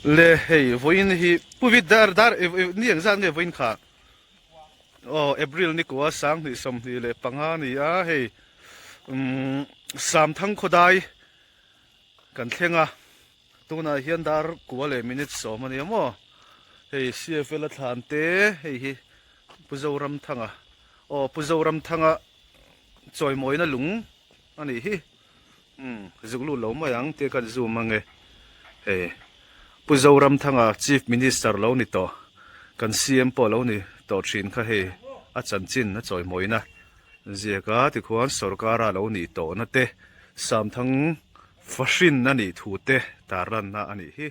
Le hei vawiin hi Pu Vit dar dar ni eng zat nge vawiin kha aw April ni kua 2025 a ni a hei umm Samthang khawdai kan thleng a tunah hian dar kua leh minute sawm a ni a maw hei CFL a thlan te hei hi Pu Zoramthanga aw Pu Zoramthanga chawimawina lung a nih hi. Umm zuk lut lo mai ang tih kan zoom ange hei Pu Zoramthanga Chief Minister lo ni tawh kan CM pawh lo ni tawh thin kha hei a chanchin a chawimawina ziak a tikhuan sorkara lo nih tawhna te Samthang fahrin a nih thu te tarlanna a nih hi.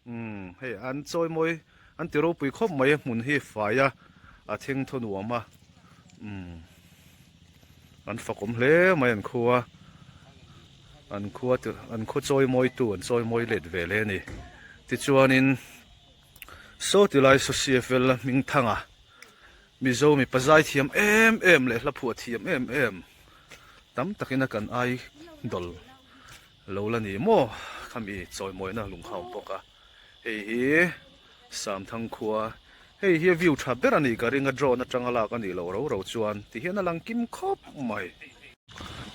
Umm hei an chawimawi an ti ropui khawp mai a hmun hi fai a a theng thaw nuam a umm an fakawm hle mai an khua an khua te an khaw chawimawi tu an chawimawi let ve hle a ni tichuanin saw ti lai saw CFL a hming thang a Mizo mipa zai thiam em em leh hla phuah thiam em em tam takin a kan idol. Lo la ni maw? Khami chawimawina lungkham bawk a, hei hi Samthang khua, hei hi a view tha ber a ni ka ring a, drone atanga lak a nih loh ro ro chuan ti hian a lang kim khawp mai.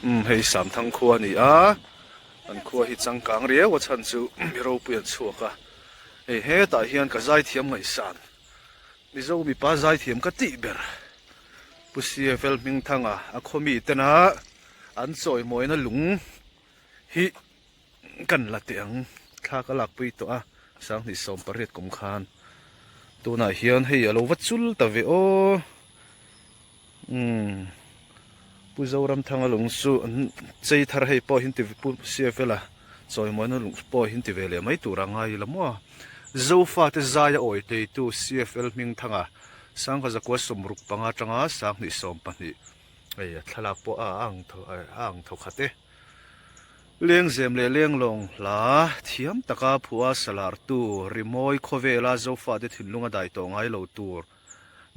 Umm hei Samthang khua a ni a, an khua hi changkang riau a chhan chu mi ropui an chhuak a, hei hetah hian ka zaithiam ngaihsan Mizo mipa zaithiam ka tih ber Pu CFL Hmingthanga a khaw mi tena an chawimawina lung hi kan la teh ang thla ka lakpui tawh a 2018 kum khan tunah hian hei a lo va chul ta ve aw umm Pu Zoramthanga lung chu an chei thar hei pawh hi pu CFL a chawimawina lung pawh hi ti ve leh mai tur a ngai ila maw Zofate zaia awi teitu CFL Hmingthanga 1965 atanga 2020 Hei a thlalak pawh a ang a ang thaw khat e. Lengzem leh lenglawng hla thiam taka phua salartu rimawi khawvela Zofate thinlunga dai tawh ngai lo tur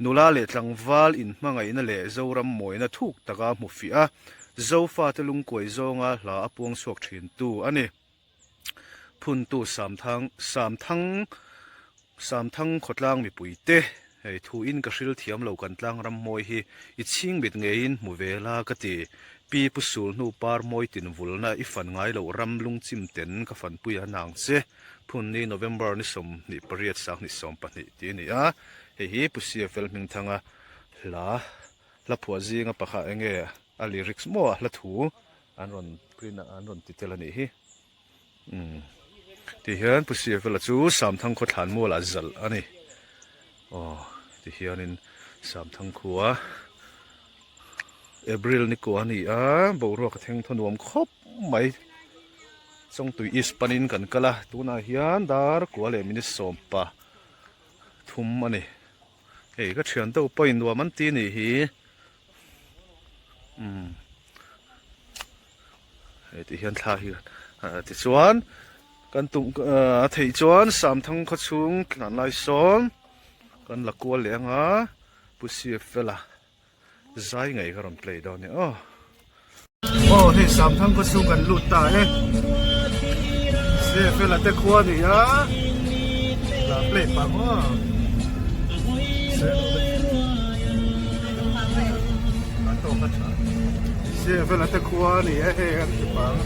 nula leh tlangval inhmangaihna leh Zoram mawina thuk taka hmu fiah a, Zofate lungkuai zawnga hla a puang chhuak thintu a ni. Phuntu Samthang Samthang Samthang khawtlang mipuite hei thuin ka hril thiam lo kan tlang ram mawi hi i chhing mit ngeiin hmu ve la ka ti. Pi Pu Sul hnu par mawi tin vulna i fan ngai loh ram lungchim ten ka fanpui a nang che. Phunni November ni 28 2020 tih a ni a, hei hi Pu CFL Hmingthanga hla hla phuah zinga pakhat enge a lyrics maw a hla thu An rawn print a, an rawn ti tel a nih hi. Umm ti hian Pu Siavela chu Samthang khaw thlan mualah zalh a ni. Aw ti hianin Samthang khua April ni kua a ni a, boruak a thleng thaw nuam khawp mai. Chawngtui East panin kan kal a, tunah hian dar kua leh minute sawmpa thum a ni. Hei ka thian deuh pawhin nuam an ti nih hi. Umm hei ti hian thla hi tichuan kan tum a theih chuan Samthang khaw chhung tlan lai sawn kan la kual leh anga Pu Siafela zai ngei ka rawn play dawn a ni aw. Aw hei Samthang khaw chhung kan lut ta e Siafela te khua a ni a la play pah maw. Siafela te khua a ni e hei an ti pang.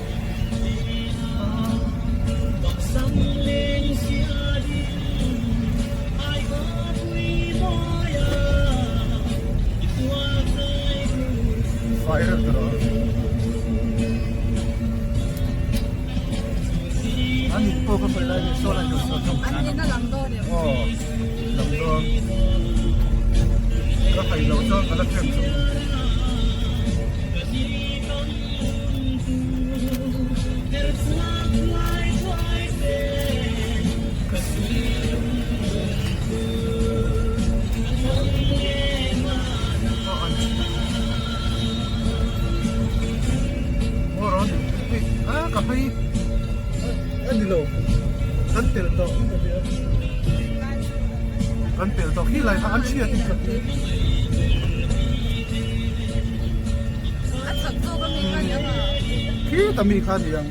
Khita mi kha ni ang.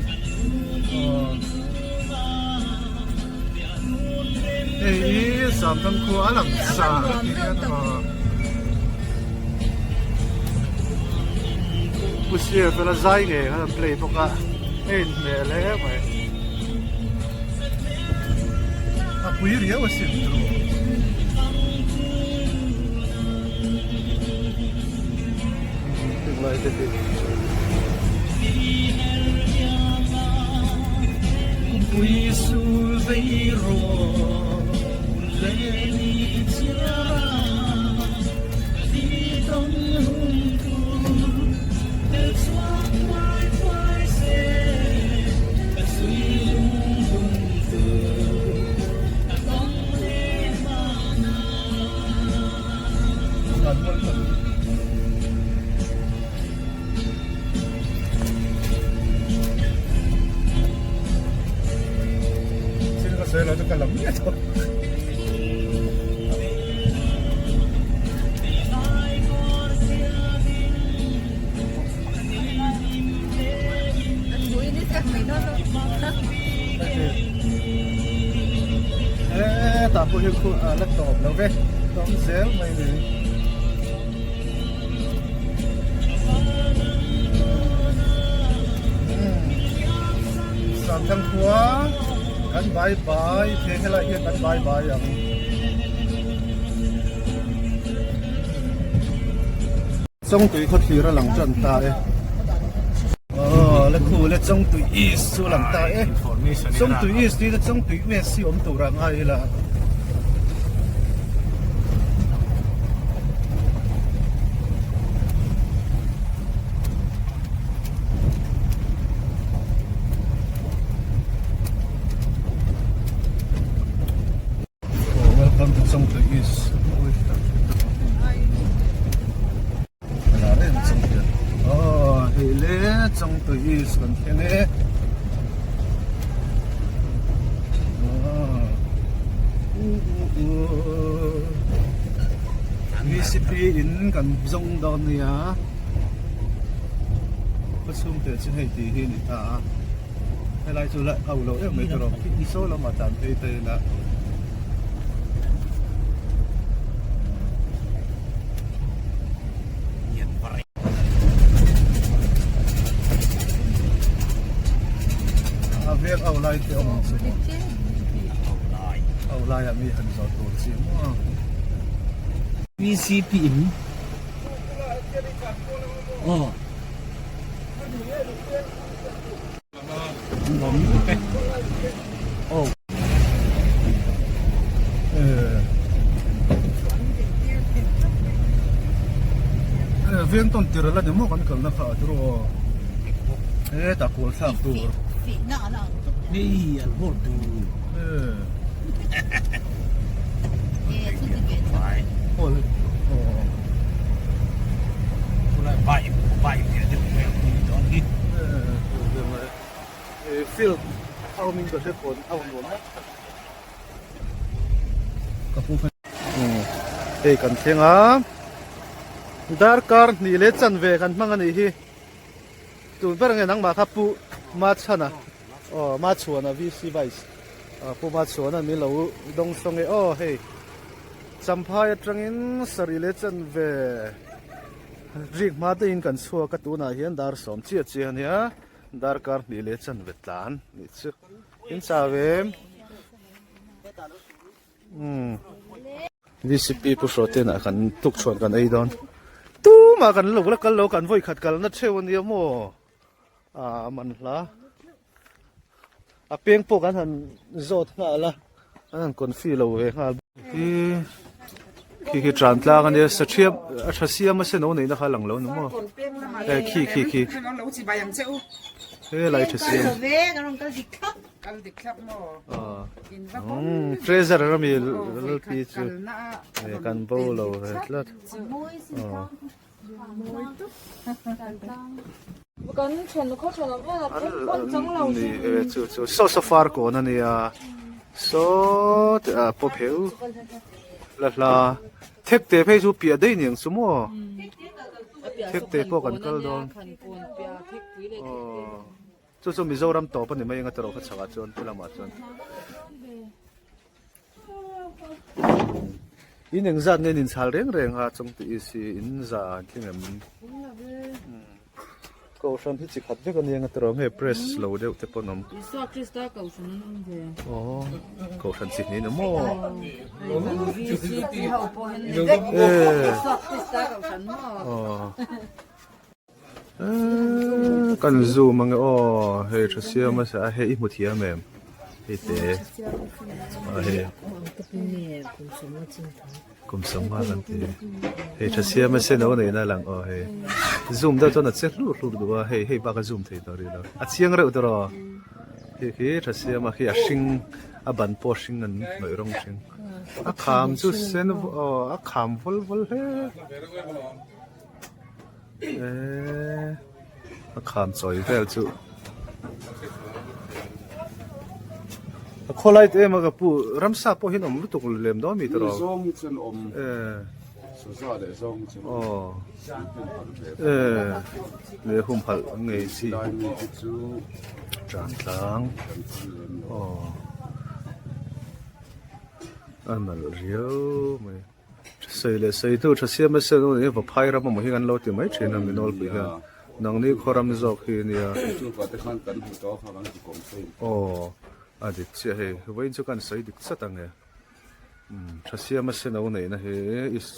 Hei hi Samthang khua a lang sar a ti hian aw. Pu Sir fela zai ngei khan an play bawk a, a inhmeh hle mai. A pui riau a sim chu. Tunlai te hi. Thil ka sawi lo chu ka lam miah tawh. Tah pawh hian khu a la tawp lo ve tawm zel mai ni. Samthang khua kan bai bai the helai hian kan bai bai ang. Chawngtui khaw thlir a lang tan ta e. Aw le khu le Chawngtui East chu a lang ta e. Chawngtui East hi Chawngtui West hi awm tur ah ngai ila. Welcome to Chawngtui East. Aw hei le Chawngtui East kan thleng e. VCP in kan zawng dawn nia. Ka chhungte chu hei tih hi a ni ta a. Helai chu la au lo em mai tur awm khi saw lamah tlan phei ta ila. A veng au lai te awm ang chu au lai ah mi han zawh tur chi maw. VCP in aw. Veng tawn tir ala ni maw kan kalna kha a turu aw hetah kual thlak tur Hei an hawl tu hawl aw Field a awmin ka hre kawn a awm nuam ka pu hei kan thleng a darkar hnih leh chanve kan hmang a nih hi tun ber nge nangmah kha pu Machhana aw Machhuana VC Vice pu Machhuana min lo dawng sawng e aw hei Champhai atangin sarih leh chanve Rik hma te in kan chhuak a tunah hian dar sawm chiah chiah a nia darkar hnih leh chanve tlan nih chu in chau em umm VCP pu hraw te inah kan tuk chhuan kan ei dawn tumah kan lo la kal lo kan vawi khat kalna theuh a nia maw ah man hla a peng pawh kan han zawt nghal a an han confi lo ve nghal hi khi khi tran tlang ania sathiam a tha siam a sen o neihna kha a lang lo ni maw e khi khi khi he lai tha siam treasure rami lalpi chu kan bo lo ve tlat Ni e chu chu saw saw far kawn a nia saw te ah pawh pheu la hla thek te phei chu piah daih niang chu maw thek te pawh kan kal dawn aw chu chu Mizoram tawp a ni mai anga tawrh kha chhakah chuan he lamah chuan. In engzat nge in inchhal reng reng a chawng tih i si in za an tling em? Kohhran hi chi khat vek a nia tiraw nge press lo deuh te pawh an awm. Isua Krista kohhran an awm ve. Aw kohhran chi hnih ni maw? VCP ho pawh hi an ni vek. Isua Krista kohhran maw? Aw. Kan zoom ange aw hei tha siam a sa hei i hmu thiam em hei te a hei kum sawmnga kan ti hei tha siam a sen a nei na lang aw hei zoom deuh chuan a che hlur hlur duh a hei hei bak a zoom thei tawh rih lo a chiang reuh tawh rawh hei khi tha siam a khi a hring a ban pawh a hring an hnawih rawng hring a kham chu sen aw a kham vawl vawl hle. Eee a kham chawi vel chu a khawlai te em a ka pu ramsa pawh hian awm lutuk lem dawn mi tawh zawng hi chuan awm ee saza leh zawng hi chuan aw ee leh humhalh ngei chi lai mi te chu tan tlang aw a nalh riau mai. Sawi leh sawi hnu tha siam a sen aw va phai ram emaw hi kan lo ti mai thin a minawlpui hian nangni khaw ram zawk hi nia aw a dik chiah hei vawiin chu kan sawi dik chat ang e umm tha siam a sen aw neihna hi is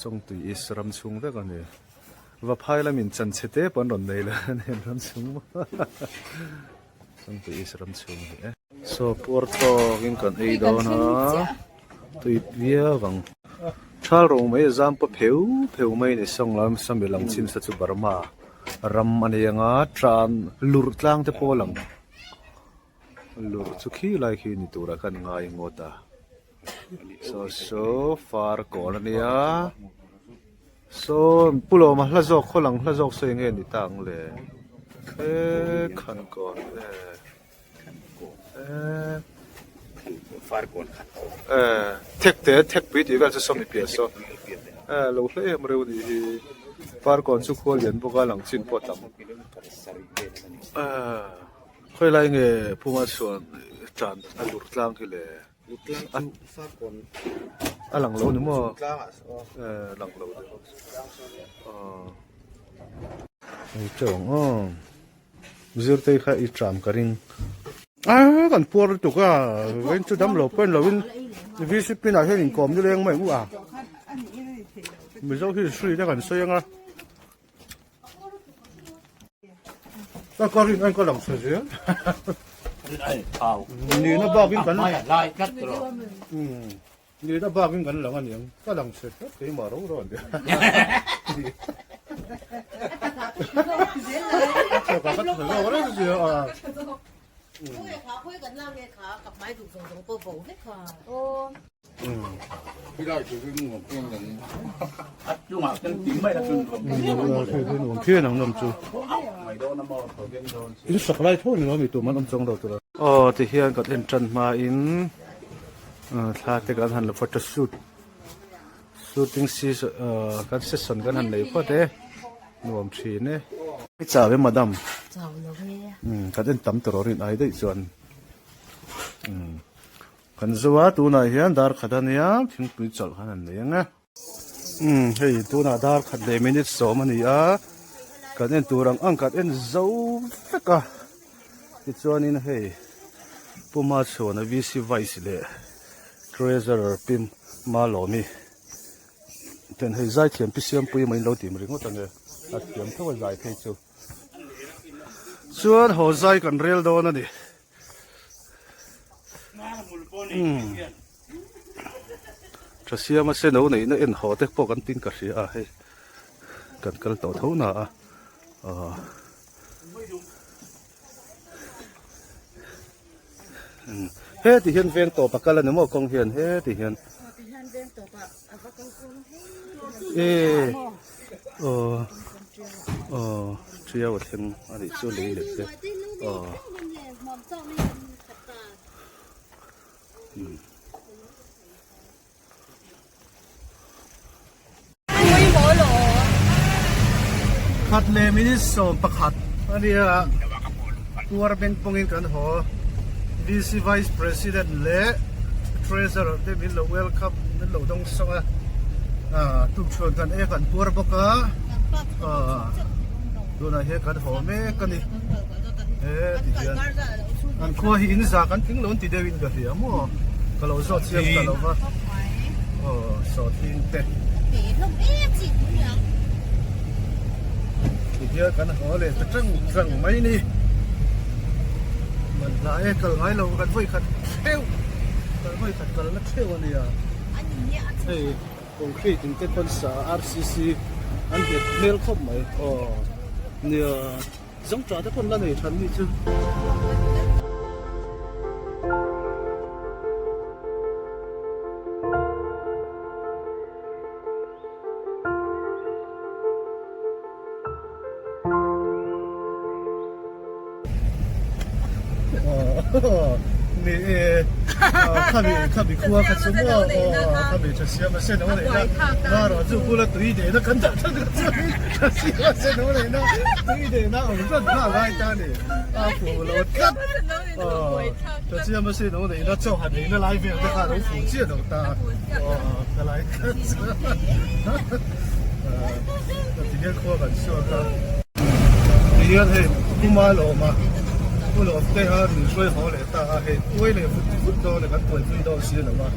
chawngtui is ram chhung vek a ni va phai lamin chan chhe te pawh an rawn nei leh a ni an ram chhung chawngtui is ram chhung a ni e. Saw puar tawkin kan ei dawn a. Tui viau ang. Thal ro mai a zam paw pheu pheu mai a ni sawng lam sami lang chin sa chu Burma ram a ni ang a tan lurh tlang te pawh a lang lurh chu khi lai khi ni turah khan ngai ngawt a saw saw far kawl a nia saw pu lawma hla zawk khaw lang hla zawk sawi nge ni ta ang le he khan kawn e. Thek te thek pui tih vel chu sawmi piah saw lo hle em reuh anih hi farkawn chu khua lian bawk a lang chin pawh a tam khawi lai nge puma chuan tan a lur tlang hi le a lang lo ni maw lang lo deuh hei teuh ang aw. Zirtei kha i tram ka ring. A kan puar lutuk a, vawiin chu dam lo pawn lovin VCP ah hian inkawm ni leng mai u a. Mizo hi hrui te kan sawi anga. Ka ka rin an ka lang chhe zel. Nihna bakin kan Nihna bakin kan lang aniang ka lang chhe tlat keimah ro ro an ti. In sak lai tho ni lo mi tum an awm chang lo tur a. Aw ti hian kan en tan hma in thla te kan han la photo shoot shooting kan session kan han nei phawt e nuam thin e. I chau e madam. Chau lo e. Kan en tam tur rin ai daih chuan kan zo a tunah hian dar khat ania thingpui chawlh khan an nei ang e. Umm hei tunah dar khat leh minute sawm a ni a kan en tur ang ang kan en zo vek a tichuanin hei Puma chhuana VC Vice leh Treasurer Pi Malawmi ten hei zaithiam pi Siampuii mai in lo tim ringawt ang e a thiam tho a zai phei chu chuan haw zai kan rel dawn a ni. Tha siama se no neihna en haw te pawh kan tin ka hria a hei kan kal tawh tho na a aw he ti hian veng tawp a kal a ni maw kawng hian he ti hian e aw aw ṭiau a thleng a nih chu lei let te aw. Khat leh minute 11 a nia puar beng pawngin kan haw VC Vice President leh Treasurer te min lo welcome min lo dawng sawng a ah tukchhuan kan ek an puar bawk a ah tunah hian kan haw mek a ni he ti hian an khua hi in za kan tling lo an ti deuhin ka hria maw ka lo zawt chiang ta lo va aw sawhthing te ti hian kan haw leh ta tang tang mai ni man hla e kal ngai lo kan vawi khat theuh kan vawi khat kalna theuh a nia hei concrete in te pawn sa RCC an nghet hmel khawp mai aw nia zawngṭah te pawn la nei than mi chu. Ni e khami khami khua kha chu maw khami tha siam a sen lo nei na na ro chu bula tui deh na kan dah than chu tha siam a sen lo nei na tui deh na awm tlat kha a ngai ta ni a fu lo tlat tha siam a sen lo nei na chaw han ei na lai vel te kha a lo fu chiah lo ta ka lai tlat Ti hian khua kan chhuak a, ti hian hei Puma lawm a, Pu lawm te kha min hruai haw leh ta a, hei tuai leh vut vut dawn leh kan tuai pui dawn si lo a,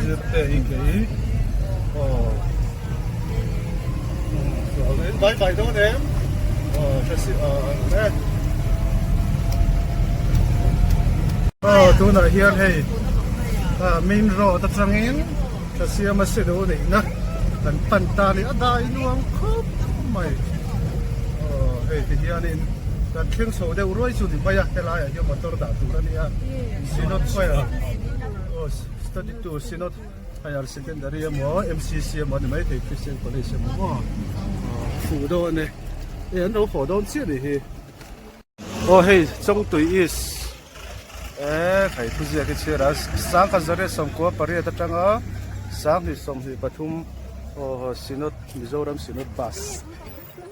zir te hi kei aw bye bye dawn em aw tha si aw e aw tunah hian hei main road atangin Tha siam a si duh neihna kan pan ta a ni a dai nuam khawp mai aw hei ti hianin kan thleng chho deuh ruai chu ni mai a helaiah hian motor dah tur a nia Synod Choir aw study tour Synod Higher Secondary emaw MCC emaw ni maithei Christian College emaw maw fuh dawn e e an lo haw dawn chiah ni hi aw hei Chawngtui East. E khai thu ziak hi chhiar a sangkhat zariat sawmkua pariat atanga sanghnih 23 aw Synod Mizoram Synod bus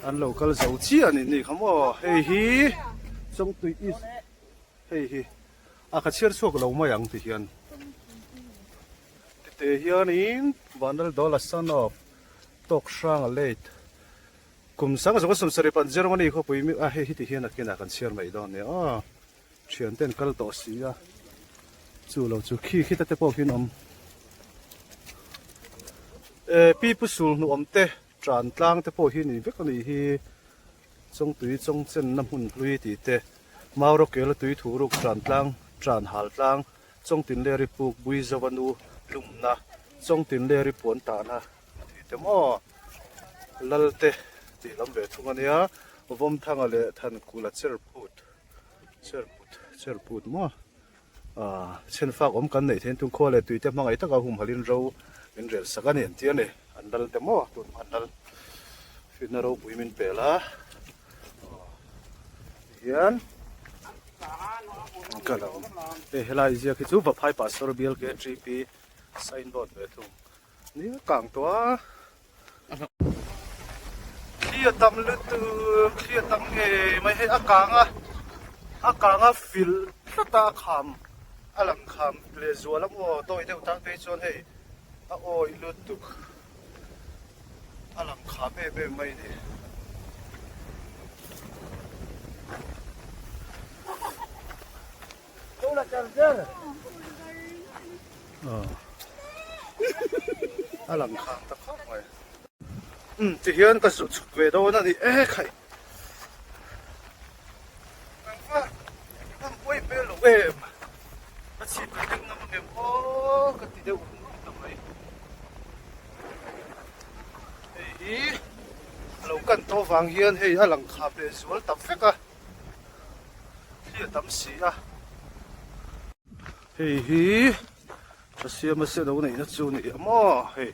an lo kal zo chiah a nih ni kha maw hei hi Chawngtui East hei hi a ka chhiar chhuak lo mai ang ti hian tite hianin Vanlaldola son of Tawkhranga late Kum sang zawng 70 pan Germany khawpui mi a hei hi ti hian a kinah kan chhiar mai dawn nia aw thian ten kal tawh si a chu lo chu khi khi ta te pawh khian awm e pi pu sul hnu awm te tran tlang te pawh hi ni vek a nih hi chawngtui chawngchen na hmun hlui tih te Maurawkel tui thu ruk tran tlang tran hal tlang chawngtin leri puk bui zovanu lumna chawngtin leri puan tahna tih te maw Lalte tih lam ve thung a nia Vawmthanga leh Thankula Cherput Cherput Cherput maw ah chhenfak awm kan neih thein tung khua leh tui te hmangaih taka humhalin ro min rel sak a ni an ti a ni an lal te maw tun an lal fitna ropui min pel a tihian ka lo hei helai ziak hi chu Vaphai Pastor Bial KTP signboard ve thung. Ni a kang tawh a thli a tam lutuk thli a tam ngei mai hei a kang a a kang a fil tlat a a kham a lang kham leh zual a maw dawi deuh tan phei chuan hei a awih lutuk a lang kham em em mai a ni. A lang khang ta khawp mai. Umm ti hian ka zu chhuk ve dawn a ni e khai. Engva hmun pawi hmel lo em. A chhip ka thleng ngam ang em aw ka ti deuh rum rum ta mai. Hei hi a lo kan tawh vang hian hei a lang khap leh zual ta vek a. Thli a tam si a. Hei hi tha siam a se lo neihna chu ni a maw hei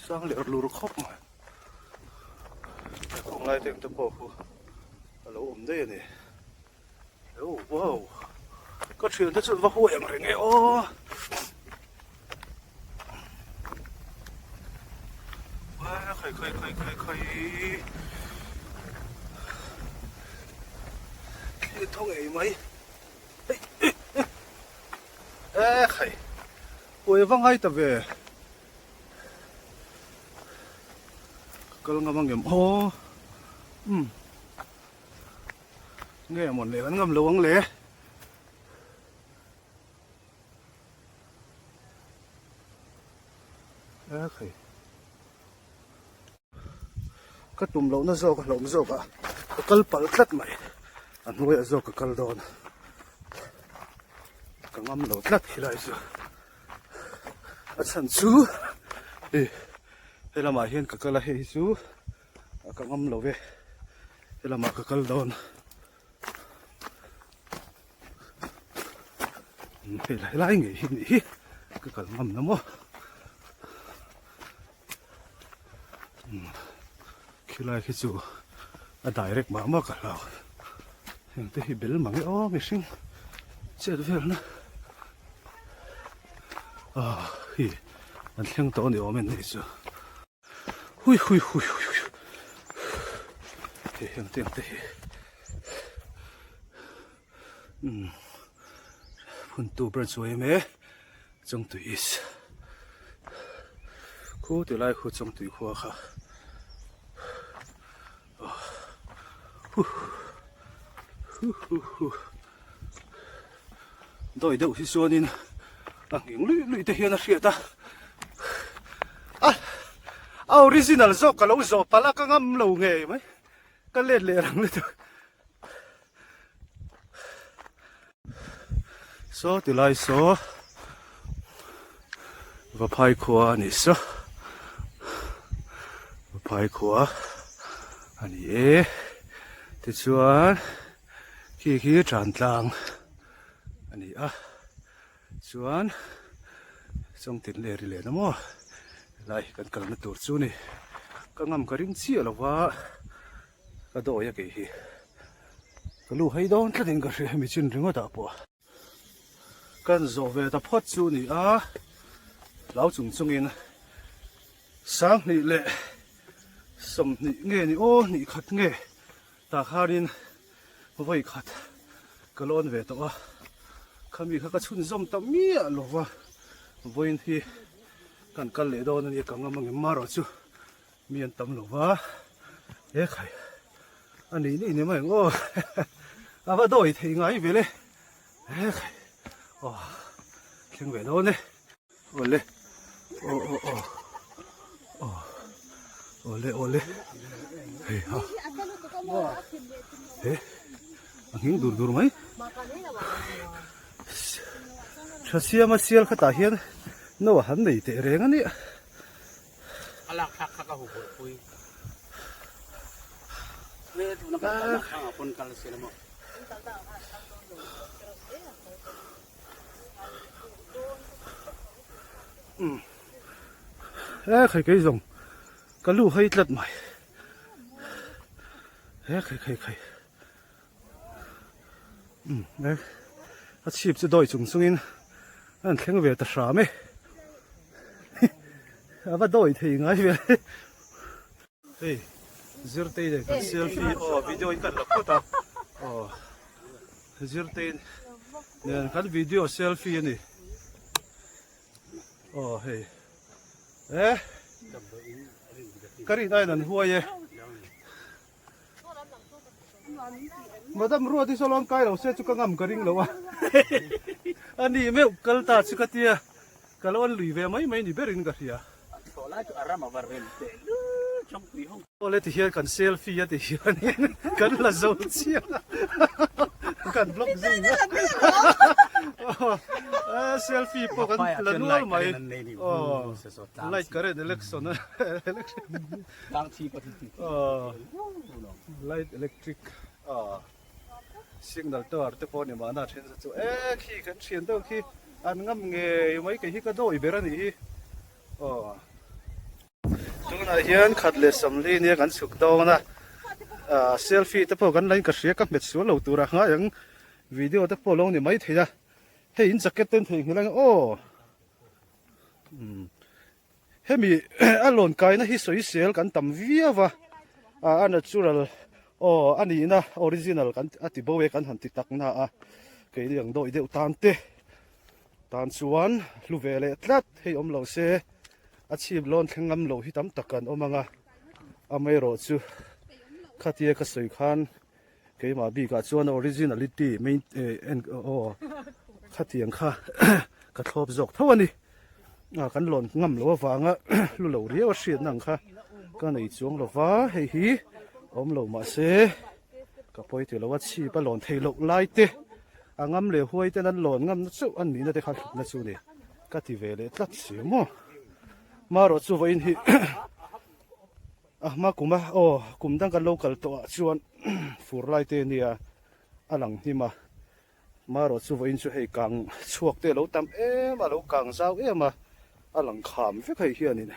sang leh lur khawp mai he kawng lai teng te pawh khu a lo awm daih a ni oh wow ka thian te chuan va huai ang reng e aw Khai khai khai khai khai thli thaw ngei mai. E khai. Uai va ngai ta ve. Ka kal ngam angem aw. Umm. Nge mawn le kan ngam lo ang le. Ekhei. Ka tum lohna zawk a hlawm zawk a ka kal palh tlat mai a hnuaiah zawk ka kal dawn ka ngam lo tlat khilai chu a chhan chu ih he lamah hian ka kal a hei hi chu ka ngam lo ve he lamah ka kal dawn hei lai ngei hi nih hi ka kal ngam na maw. Khilai khi chu a direct mah mah ka hlau heng te hi bel mang e aw mihring chet vel na ah hi an thleng tawh a ni awm em ni chu hui hui hui hui hui hei heng te ang te hi umm phun tu ber chu a awm e. Chawngtui is khu ti lai khu Chawngtui khua kha hu hu hu hu dawi deuh hi chuanin a nghing luih luih te hian a hriat a a a original zawk ka lo zawh palh a ka ngam lo ngei mai ka let leh rang lutuk. Saw ti lai saw Vaphai khua a nih saw Vaphai khua a ni e tichuan khi khi tan tlang a ni a chuan Chawngtin leh ri leh na maw helai hi kan kalna tur chu a ni ka ngam ka ring chiah lo va. Ka dawi a kei hi ka lu hai dawn tlat in ka hria hemi chin ringawt ah pawh kan zawh ve ta phawt chu ni a hlau chung chung in sanghnih leh sawmhnih nge ni aw hnih khat nge tah khan in vawi khat ka lawn ve tawh a khami kha ka chhunzawm ta miah lo va vawiin hi kan kal leh dawn a nia ka ngam angem marawh chu. Mi an tam lo va, he khai a nih nih ni mai ang aw a va dawi thei ngai ve le he khai aw thleng ve dawn e awle aw aw aw aw awle awle hei ha he a nghing dur dur mai tha siama sial khatah hian no a han nei teh reng a nia. A lak thlak kha ka hu pawlh pui. Nge tuna kan kalna thlang ah pawn kal se la maw. Umm he khai kei zawng ka lu hai tlat mai he khai khai khai umm he a chhip chu dawi chung chungin a han thleng ve ta hram e a va dawi thei ngai ve hei zirtei nen kan selfie aw video in kan la phawt a aw zirtei nen kan video selfie a ni aw hei e ka rin aiin an huai e. Madam Ruat hi saw lawn kai lo se chu ka ngam ka ring lo a, a ni meuh kal ta chu ka tia ka lo an lui ve mai mai ni berin ka hria. Awle ti hian kan selfie a ti hianin kan la zo chiah a, kan vlog zui a, selfie pawh kan la nual mai, aw light current election a. Light electric signal tower te pawh a ni mahna then chu chu e khi kan thian deuh khi an ngam ngei mai kei hi ka dawi ber a nih hi aw tunah hian khat leh sawmli nia kan chhuk dawn a ah selfie te pawh kan la in ka hria ka hmet sual lo tur a ngai ang video te pawh lo ni mai thei a hei in jacket te an theihnghilh ang aw umm. Hemi a lawn kaina hi sawisel kan tam viau a, a natural aw a nihna original kan a ti bo e kan han ti tak na a, keini ang dawih deuh tan te. Tan chuan hlu ve leh tlat hei awm lo se a chhip lawn thleng ngam lo hi tam tak an awm ang a, amaherawhchu khatia ka sawi khan keimah bikah chuan originality main eh en aw khatiang kha ka thlawp zawk tho a ni a kan lawn ngam lo avanga hlu lo riau a hriatna ang kha ka nei chuang lo va hei hi awm lo mahse ka pawi ti lo a chhip a lawn theih loh lai te. A ngam leh huai ten an lawn ngamna chauh an nihna te kha hlutna chu ni ka ti ve leh tlat si maw. Marawh chu vawiin hi a hma kum a aw kum dang kan lo kal tawh ah chuan fur lai te nia a lang hnim a. Marawh chu vawiin chu hei kang chhuak te a lo tam em a, a lo kang zau em a, a lang kham vek hei hianin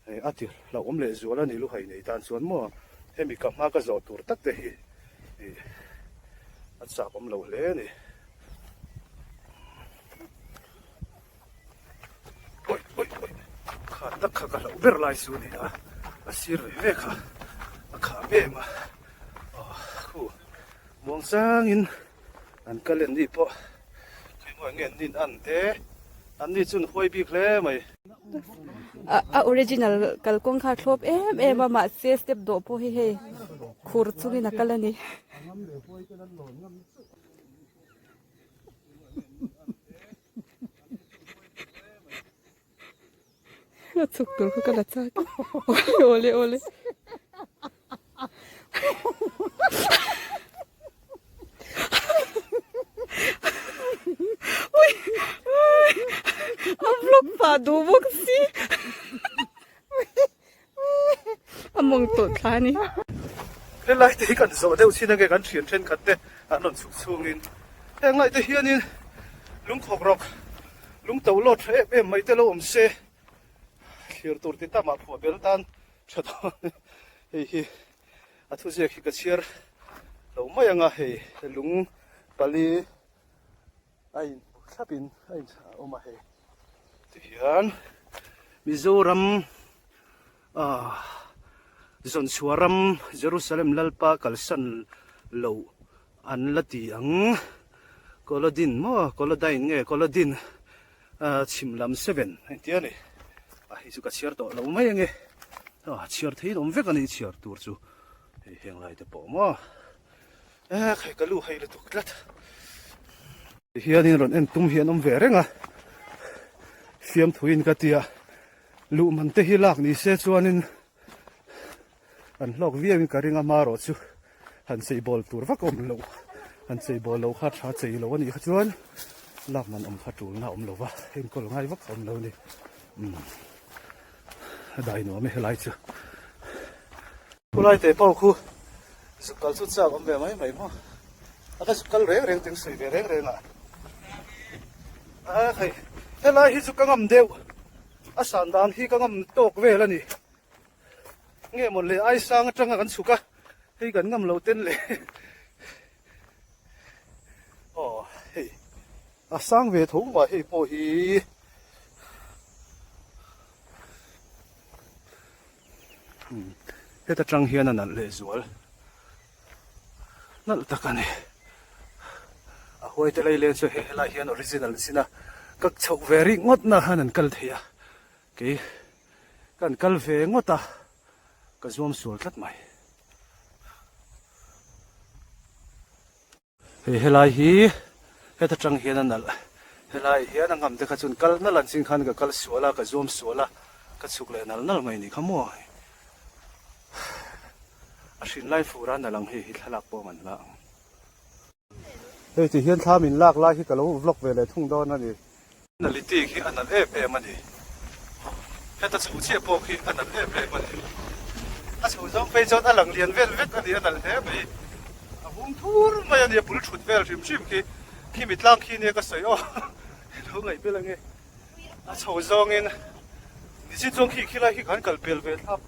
hei a ti hlauhawm leh zual a ni luhai nei tan chuan maw hemi ka hma ka zawh tur tak te hi ih a chak awm lo hle a ni. Awi awi awi kha tak kha ka hlauh ber lai chu a ni a, a sir ve ve kha a kham em a, aw khu muang changin an kal en ni pawh keimah nge an nin an te an ni chu an huai bik hle mai. A original kalkawng kha a thlawp em em a mahse step dawh pawh hi hei khur chungin a kal a ni. A chhuk tur kha ka la chak awle awle. A vlog pah duh bawk si a mawng tawh thla a ni. Helai te hi kan zawh deuh chin ange kan thian thenkhat te an rawn chhuk chhungin heng lai te hianin lungkhawk rawk lung to lawt tha em em mai te lo awm se thlir tur ti tamah phuah bel tan tha dawn hei hi a thuziak hi ka chhiar lo mai anga hei lung pali a in thlap in a in awm a hei tihian Mizoram ah zawnchhuah ram Jerusalem Lalpa kalsan lo an la ti ang Kolodin maw Kolodine nge Kolodin Chhim lam 7 engtia ni a hei chu ka chhiar tawh lo mai ange a chhiar thei in awm vek a ni chhiar tur chu hei heng lai te pawh maw ek hei ka lu hei lutuk tlat hianin rawn en tum hi an awm ve reng a fiamthuin ka tia luh man te hi lak ni se chuanin An hlawk viau in ka ring a marawh chu han chei bawl tur vak awm loh han chei bawl lo kha tha chei lo a nih kha chuan lak man awm kha tul na awm lo va enkawl ngai vak awm lo a ni umm a dai nuam e helai chu khulai te pawh khu zuk kal chu chak awm ve mai mai maw a ka zuk kal reng reng teng sawi ve reng reng a a hei helai hi chu ka ngam deuh a san dan hi ka ngam tawk vel a ni. Nge maw le ai sang atanga kan chhuk a, hei kan ngam lo ten le. Aw hei a sang ve tho mai hei pawh hi. Hmm heta tang hian a nalh leh zual nalh tak a ni. A huai te lai leng chu hei helai hian original zin a ka chhoh ve ringawt na khan an kal thei a. Kei kan kal ve ngawt a, ka zuam sual tlat mai. Hei helai hi heta tang hian a nalh, helai hian a ngam te kha chuan kal nalh an chin khan ka kal sual a, ka zuam sual a, ka chhuk leh nal nal mai ni kha maw. A hrin lai fur a nalh ang hei hi thlalak pawh a man hla ang. Hei ti hian thla min lak lai hi ka lo vlog ve leh thung dawn a ni. Naliti khi a nalh em em a ni. Heta chho chiah pawh khi a nalh em em a ni. A chho zawng phei chuan a lang lian vel vek a ni, a nalh hle mai. A vung thur mai a ni, a bul thut vel hrim hrim khi. Khimi tlang khi nia ka sawi aw, lo ngaih vel ange. A chho zawngin nichin chuan khi khilai khi kan kal pel ve thlap.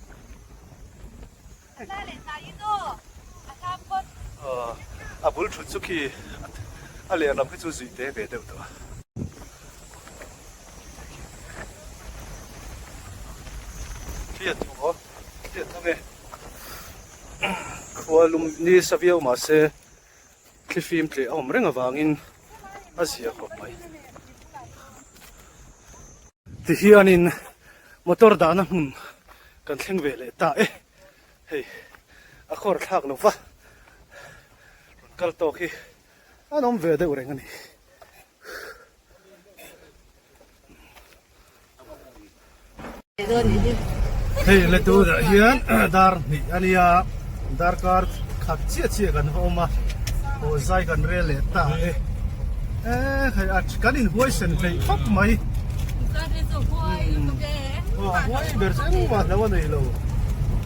A bul thut chu khi a lehlam khi chu zui te ve deuh tawh a. Thli a thaw a, thli a thang e. Khua lum ni sa viau mahse thli fim tleh a awm reng avangin a zia khawp mai. Tihianin motor dahna hmun kan thleng ve leh ta e. Hei a khawr thlak lo va, rawn kal tawk hi an awm ve deuh reng a ni. Hei le tunah hian dar hnih a nia, darkar khat chiah chiah kan va awm a, aw zai kan rel leh ta e. Hei a kan inhuaisen theih khawp mai. Aw a huai ber chu engmah hlauh a nei lo,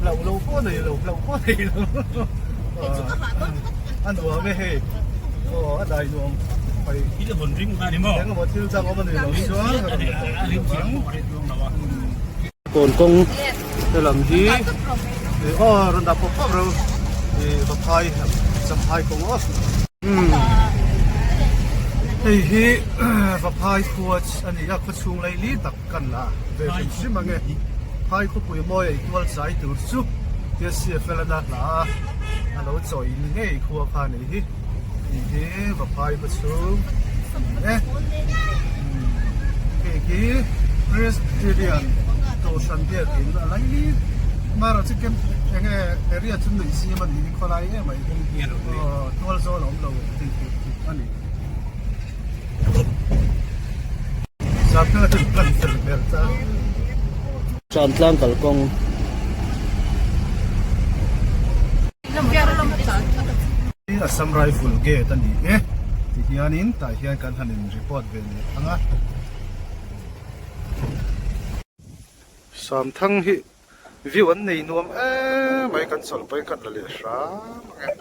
hlauh lo pawh a nei lo, hlauh pawh a nei lo. A nuam e hei, aw a dai nuam khawp mai. Engemaw thil dang awm a ni lo chuan ka rawn la tawh tih lo ang. Kawn kawng te lam hi aw rawn dah pawp pawp reuh ih vaphai champhai kawng aw. Hei hi vaphai khua a ni a khaw chhung laili tak kan la ve hrim hrim ang e. Phai khawpui mawi ei tual chai tur chu tia CFL a na hla a a lo chawi ni ngei khua kha a ni hi. Hei hi vaphai khaw chhung a ni e. Hei hi Presbyterian Kohhran biakin a laili Mara chu kem eng nge area chu nuih zim a nih hi khawlai em mai aw tual zawl a awm lo tih tur tluk a ni. Zan chu plan fel hmel ta. Tlan tlang kalkawng. Assam Rifle gate a ni e tihianin tah hian kan han in report ve leh ang a. Samthang hi view an nei nuam em mai kan chawlh pawhin kan la leh hram ang e.